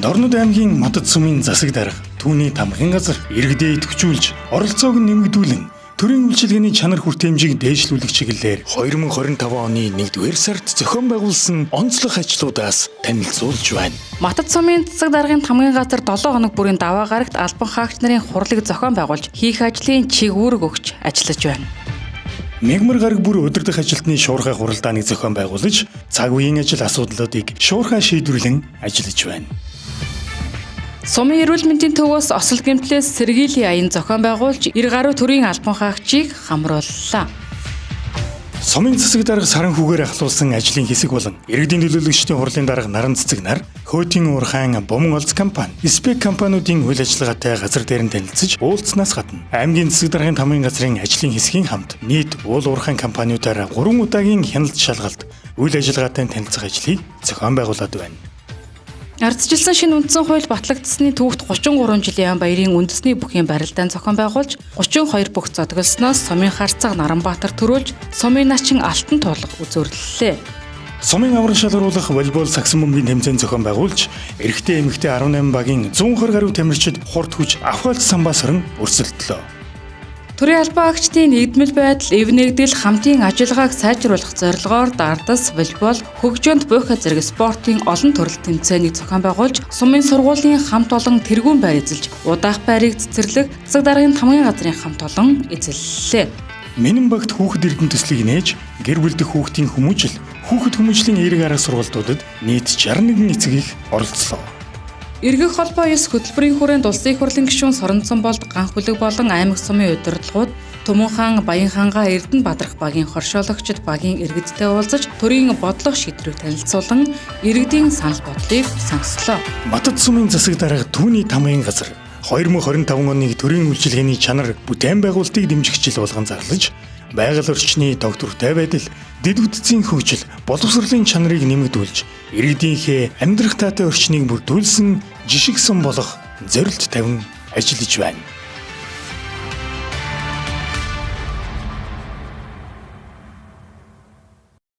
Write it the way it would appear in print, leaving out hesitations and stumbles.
Дорнод аймгийн Мадад сумын засаг дарга түүний тамгын газар иргэдээ идэвхжүүлж, оролцоог нь нэмэгдүүлэн төрийн үйлчилгээний чанар хүртээмжийг дээшлүүлэх чиглэлээр 2025 оны 1-р сард зохион байгуулсан онцлог ажлуудаас танилцуулж байна. Матад сумын засаг даргын тамгын газар 7 хоног бүрийн даваа гарагт албан хаагч нарын хурлыг зохион байгуулж, хийх ажлын чиг үүрэг өгч ажиллаж байна. Мягмар гараг бүр удирдах ажилтны шуурхай хуралдааныг зохион байгуулж, цаг үеийн ажил асуудлуудыг шуурхай шийдвэрлэн ажиллаж байна. Сумын эрүүл мэндийн төвөөс осол гэмтлээс сэргийлийн аян зохион байгуулж, 90 гаруй төрийн албан хаагчийг хамрууллаа. Сумын засаг дарга саранхүүгээр ахлуулсан ажлын хэсэг болон иргэдийн төлөөлөгчдийн хурлын дарга Наран цэцэг нар Хөөтийн уурхайн Буман олз компани, Спек компаниудын үйл ажиллагаатай газар дээр нь танилцж уулзсанаас гадна аймгийн засаг даргын тамгын газрын ажлын хэсгийн хамт нийт уул уурхайн компаниудаар 3 удаагийн хяналт шалгалт үйл ажиллагаатай танилцах ажлыг зохион байгуулад байна. Ардчилсан шинэ үндсэн хууль батлагдсаны түүхт 33 жилийн баярын үндэсний бүхийн барилдаан зохион байгуулж 32 бүх зодголсноос сумын харцаг Наранбаатар төрүүлж сумын начин алтан туулга үзүүрлэлээ. Сумын аврал шалгаруулах волейбол сагсан бөмбөгийн тэмцээн зохион байгуулж, эрэгтэй эмэгтэй 18 багийн 120 гаруй тамирчид хурд хүч авхаалт самбаа сорон өрсөлдлөө. Төрийн албан хаагчдын нэгдмэл байдал, эв нэгдэл, хамтын ажиллагааг сайжруулах зорилгоор дардас, волейбол, хөгжөөнд буйха зэрэг спортын олон төрөл тэмцээнийг зохион байгуулж, сумын сургуулийн хамт олон тэргүүн байр эзэлж, удаах байрыг цэцэрлэг, засаг даргын тамгын газрын хамт олон эзэллээ. Минэн багт хүүхэд эрдэм төслийг нээж, гэр бүл дэх хүүхдийн хүмүүжил, хүүхэд хүмүүжлийн эерэг арга сургалтуудад нийт 61 эцэг их оролцлоо. Эргэх холбоо 9 хөтөлбөрийн хүрээнд улсын их хурлын гишүүн Соронзон болд Ганх хүлэг болон аймаг сумын удирдлагууд Түмэн хаан Баян хаангаа Эрдэнэ бадрах багийн хоршоологчид багийн иргэдтэй уулзаж төрийн бодлого шийдвэрийг танилцуулан иргэдийн санал бодлыг сонслоо. Матад сумын засаг дарга түүний тамгын газар 2025 оны төрийн үйлчилгээний чанар бүтээн байгуулалтыг дэмжих жил болгон зарлаж, байгаль орчны тогтвортой байдал, дэд бүтцийн хөгжил, боловсролын чанарыг нэмэгдүүлж, иргэдийнхээ амьдрах таатай орчныг бүрдүүлсэн жишг сум болох зорилт тавин ажиллаж байна.